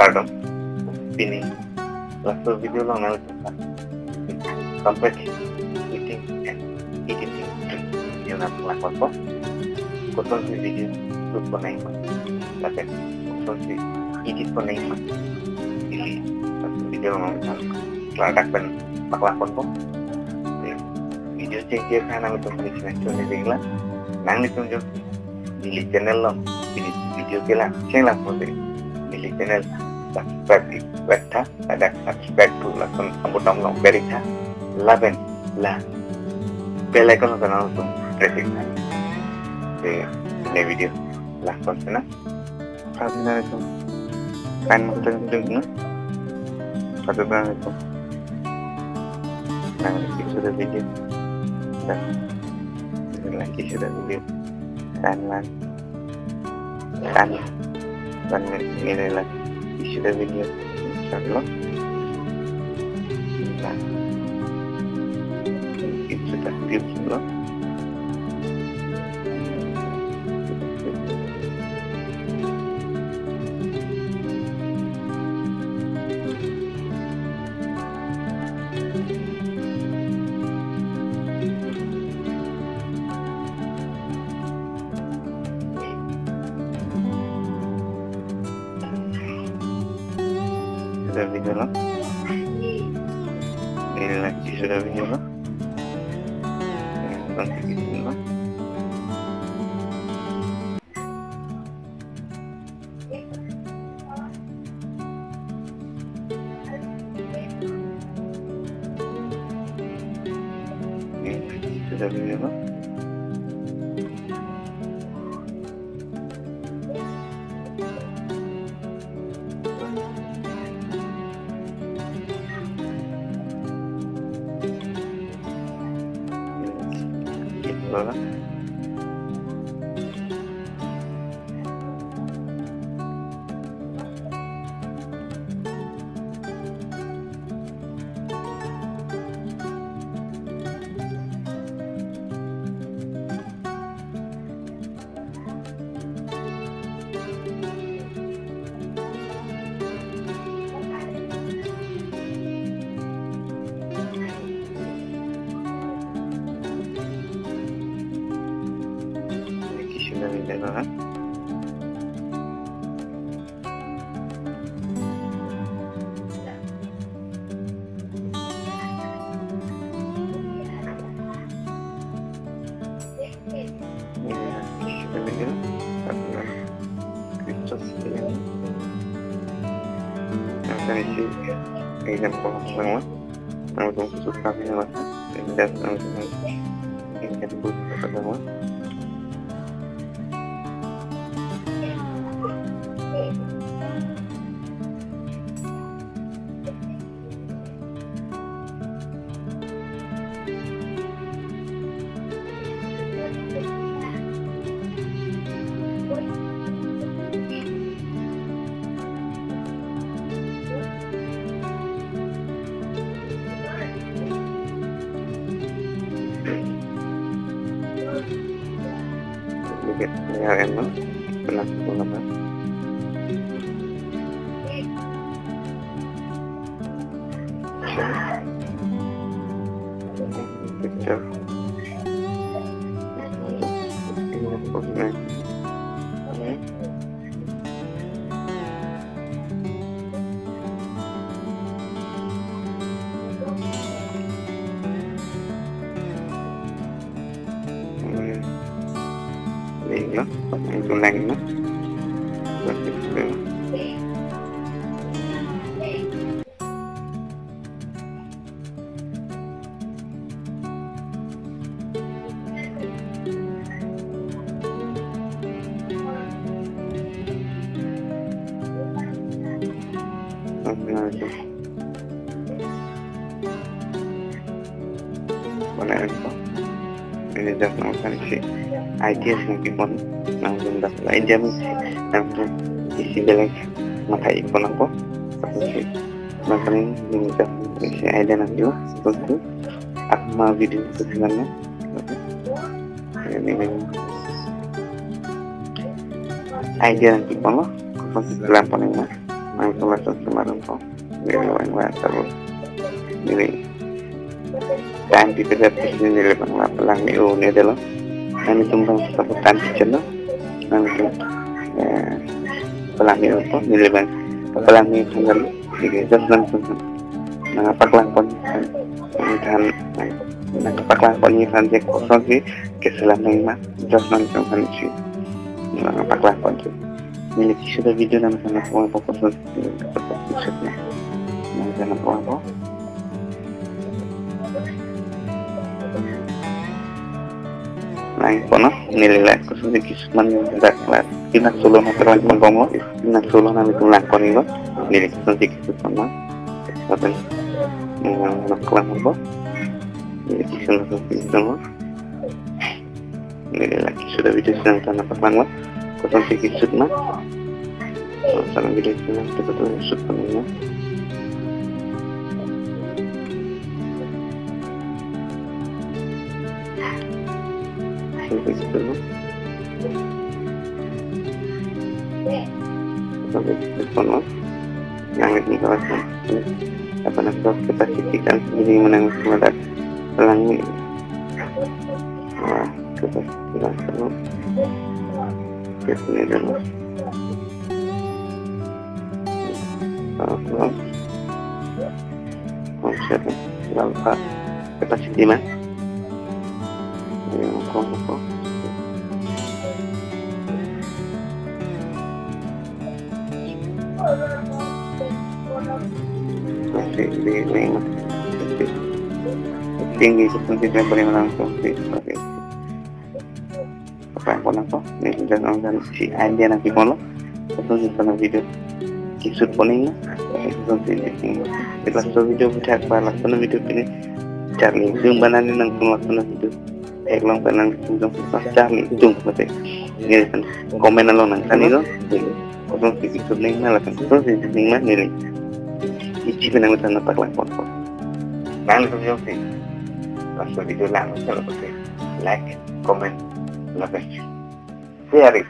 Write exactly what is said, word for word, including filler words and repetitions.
Kardom. Pini laso video along nang complete editing and editing trick video nang lakukan po. Kosonsi video shoot ponnangji ma, lapen kosonsi edit ponnangji ma, ili laso video along nang klardak pen paklangpon po. Video chengkir kha nanglitum pini channel chun ni dingla, nanglitum jo neli channel along pini video kelang chenglang po de, neli channel subscribe ik-, iktha, ladak subscribe pu lason abutton along ber iktha, lapen la bell icon along nangtum press iktha. De, ne video la konsen na. Kardom nangtum. Kan mungkin ding na. Kardom nangtum. Nang like sudah video. Dah. Like sudah video. Kan lang. Kan. Kan nilai lang. Sudah video. Insyaallah. Nah. Itu dah tips lo. Sudah video lo. Ini lagi sudah video lo. Yang penting itu lo. Ini sudah video lo. Gitu lah. Ini kisah dari daerah. Oke, ya, emang pernah mengapa? Picture. Ini fotonya. Ini, ini. Mana itu? Ini dah nangkangsi idea nangkepon, nangtum dah idea nangtum isi belek mathai-ikpon nangpo. Nangtum isi idea nangkepon, nangtum akma video sebenarnya. Ini memang idea nangkepon lo, apa sih kelampan yang mas? Nang Lason semaran po. Neli vang la tabu. Neli time pipedet pusi neli vang la palangme-o ne detlo. Nanglitum bang setapu time pichetlo. Nanglitum, eh, palangme-o po, neli vang palangme-o than detlo. Neli just nangtum nangpaklang pon than, nangpaklang pon than je kosonsi keselam nangma, just nangtum than si nangpaklang pon si. Neli keso ta video nangthan nangpaklang pon kosonsi kesut na. Nangthan nangpaklang pon. Nang kono, neli la kosonsi kesut man dak la. Kinak solo nangpaklang pon bom lo, kinak solo nangpaklang pon lo. Neli kosonsi kesut man lo. Lapen, mm, nangpaklang pon lo. Neli kesut nangpaklang pon lo. Neli la keso ta video si nangthan nangpaklang lo. Kosonsi kesut ma. Salam video si nangthan nangpaklang pon lo. Kosonsi kesut ma. Kosonsi kesut ma. Nanglitum kawas na. Apa nang capacity kan ini menang semangat. Lang ni. Wah, capacity langsung. Kita ni dulu. Langsung. Langsung. Lalu, Pak, capacity ma. Ayo, kong, kong. Masih di ini, masih tinggi seperti yang paling langsung sih, oke. Apa yang kurang kok? Ini sudah nonton si Andia nanti kono. Kosonsi nang video. Kesut pon nang. Kosonsi ini. Kita so video buat apa laksana video ini. Charli, jung banani nangtum laksana video. Theklong pen nangtum jung pas charli jung mate. Neli pen comment along nangthan iknon. Kosonsi kesut nangma lapen kosonsi nangma neli. Isi pen nangthan nangpaklang pon pon. Nangtum jongsi laso video lang selo pate. Like, comment, lapen share.